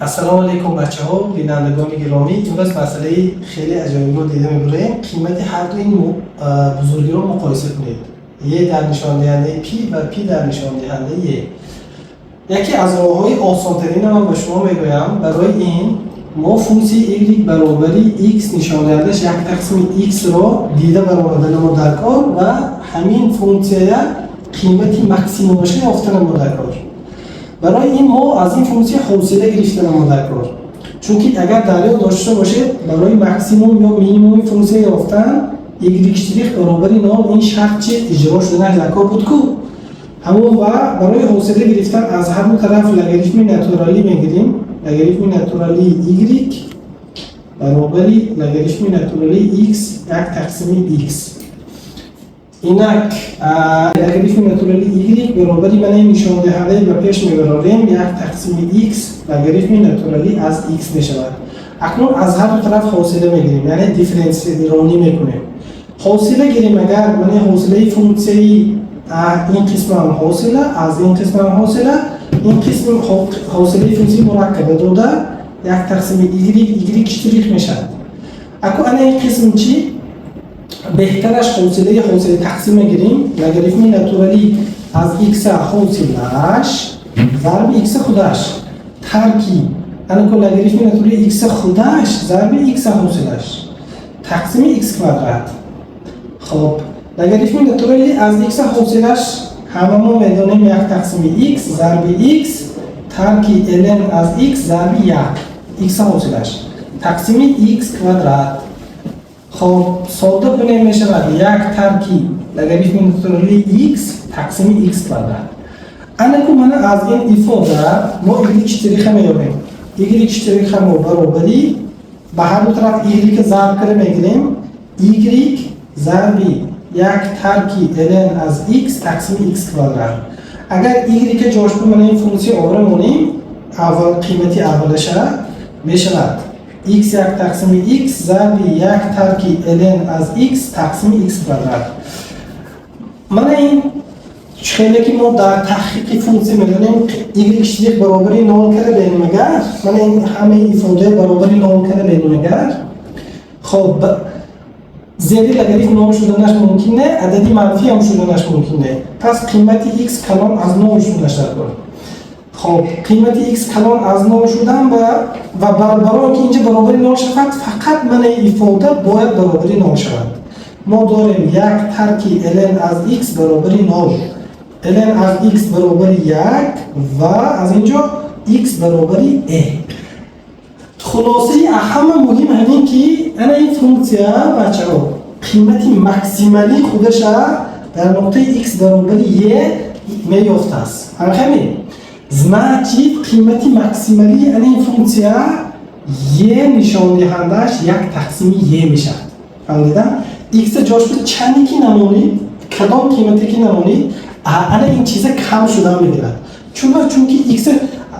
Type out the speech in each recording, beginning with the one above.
Ассалому алайкум, бачаҳо, бинандагони гиромӣ. Имрӯз масъалаи хеле аҷоибро дида мебарем. Қимати ҳарду ин бузургиро муқоиса кунед: е дар нишондиҳандаи пи ва пи дар нишондиҳандаи е. Яке аз роҳҳои осонтарина ман ба шумо мегӯям. Барои ин мо функсияи y баробари x нишондиҳандааш як тақсими x-ро дида баромаданамо дар кор ва ҳамин функсия қимати максимумаша ёфтанамо дар кор. Барои ин мо аз ин функсия ҳосила гирифтанамо дар кор, чунки агар дар ёд дошта бошед, барои максимум ё минимуми функсия ёфтан y штрих баробари нол, ин шарт чи иҷро шуданаш дар кор буд ку ҳамон. Ва барои ҳосила гирифтан аз ҳар ду тараф логарифми натуралӣ мегирем. Логарифми натуралии y баробари логарифми натуралии x як тақсими x. Инак, логарифми натуралии y баробари, мана, ин нишондиҳандаи ба пеш мебарорем, як тақсими x логарифми натуралӣ аз x мешавад. Акнун аз ҳар ду тараф ҳосила мегирем, яъне дифференсиронӣ мекунем. Ҳосила гирем агар, мана, ҳосилаи функсияи ин қисмам ҳосила аз ин қисмам ҳосила, ин қисми ҳосилаи функсияи мураккаба дода як тақсими y, y штрих мешавад. Аку ана ин қисм чӣ беҳтараш? Ҳосилаи тақсим мегирем: логарифми натуралӣ аз x ҳосилаш зарби x худаш тарки анако логарифми натурали x худаш зарби x ҳосилаш тақсими x квадрат. Хоб, логарифми натурали аз x ҳосилаш ҳама мо медонем, як тақсими x зарби x тарки ln аз x зарби як x ҳосилаш тақсими x квадрат. Хоб, содда кунем, мешавад як тарки логарифми натурали x тақсими x квадрат. Анаку мана аз ин ифода мо y штриха меёбем. Y штриха мо баробари, ба ҳар ду тараф y зарб карда мегирем, y зарби як тарки ln аз x тақсими x квадрат. Агар y ҷош ба мана ин функсия овара монем, аввал қимати аввалаша мешавад x як тақсими x зарби як тарки ln аз x тақсими x квадрат. Мана ин хеле ки мо дар таҳқиқи функсия медонем, y штрих баробари нол карда бенем агар, мана ин ҳамаи ифодаи баробари нол карда бенем агар, хоб, зери логарифм нол шуданаш мумкин не, адади манфӣ ҳам шуданаш мумкин не. Пас қимати x калон аз нол шуданаш даркор. Хоб, қимати x калон аз нол шудан ва барои он ки инҷа баробари нол шавад, фақат мана ифода бояд баробари нол шавад. Мо дорем як тарки ln аз x баробари нол, ln аз x баробари як ва аз ин ҷо x баробари e. Хулосаи ҳама муҳим ҳамин ки ана ин функсия, бачаҳо, қимати максималии худаша дар нуқтаи x баробари e меёфтааст. Ҳамин, значит, қимати максималии ана ин функсия e нишондиҳандааш як тақсими e мешавад. Фаҳмидам? X ҷош чанде ки намонид, кадом қимате ки намонид, ана ин чиза кам шудан мегирад. Чунки x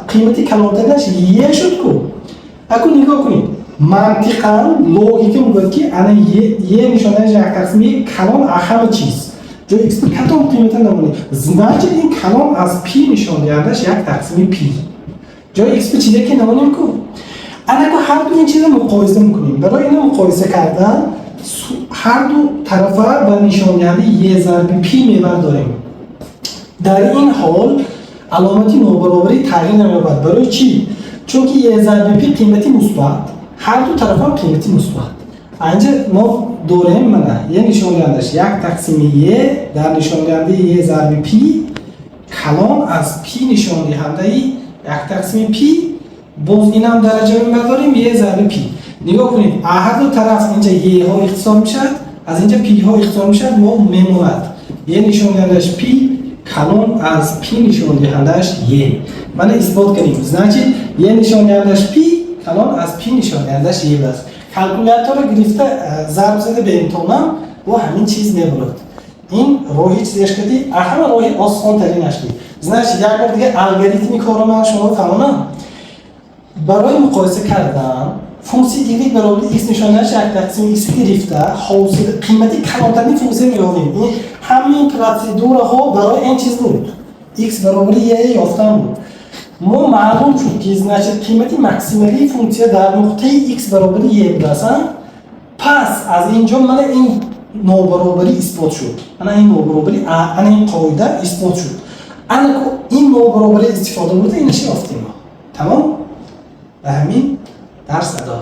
қимати калонтаринаш е шуд ку. Аку нигоҳ кунед, мантиқан логика мегӯяд, ки ана е нишонааш як тақсими е калон аз ҳама чиз. Ҷои x кадом қимата намонед, значит, ин калон аз пи нишондиҳандааш як тақсими пи. Ҷои x чизе ки намонем ку, анаку ҳарду ин чиза муқоиса мекунем. Барои ина муқоиса кардан ҳарду тарафа ба нишондиҳандаи е зарби пи мебардорем. Дар ин ҳол аломати нобаробарӣ тағйир намеёбад. Барои чӣ? Чунки е зарби пи қимати мусбат, ҳар ду тарафам қимати мусбат. Анҷа мо дорем, мана, е нишондиҳандаш як тақсими е дар нишондиҳандаи е зарби пи калон аз пи нишондиҳандаи як тақсими пи. Боз инам дараҷа мебардорем, е зарби пи. Нигоҳ кунед, ҳар ду тараф инҷа еҳо ихтисор мешавад, аз инҷа пиҳо ихтисор мешавад, мо мемонад е нишондиҳандааш пи калон аз пи нишондиҳандааш е. Мана исбот кардем. Значит, е нишондиҳандааш пи калон аз пи нишондиҳандааш е аст. Калкуляторро гирифта зарб зада беимтонам бо ҳамин чиз мебурад. Ин роҳи чизеш кардӣ, ҳама роҳи осонтаринаш. Значит, як бор дига алгоритми корро ман шумо фаҳмонам. Барои муқоиса кардан функсияи y баробари x нишонааш як тақсими x гирифта, ҳосил қимати калонтарини функсия меёбем. Ин ҳамин процедураҳо барои ин чиз буд, x баробари е ёфтан буд. Мо маълум шуд, ки, значит, қимати максималии функсия дар нуқтаи x баробари e будааст. Пас аз ин ҷо мана ин нобаробарӣ исбот шуд, ана ин нобаробарӣ, ана ин қоида исбот шуд. Ана ин нобаробарӣ истифода бурда, инаша ёфтем. Тамом, ба ҳамин дарс адо.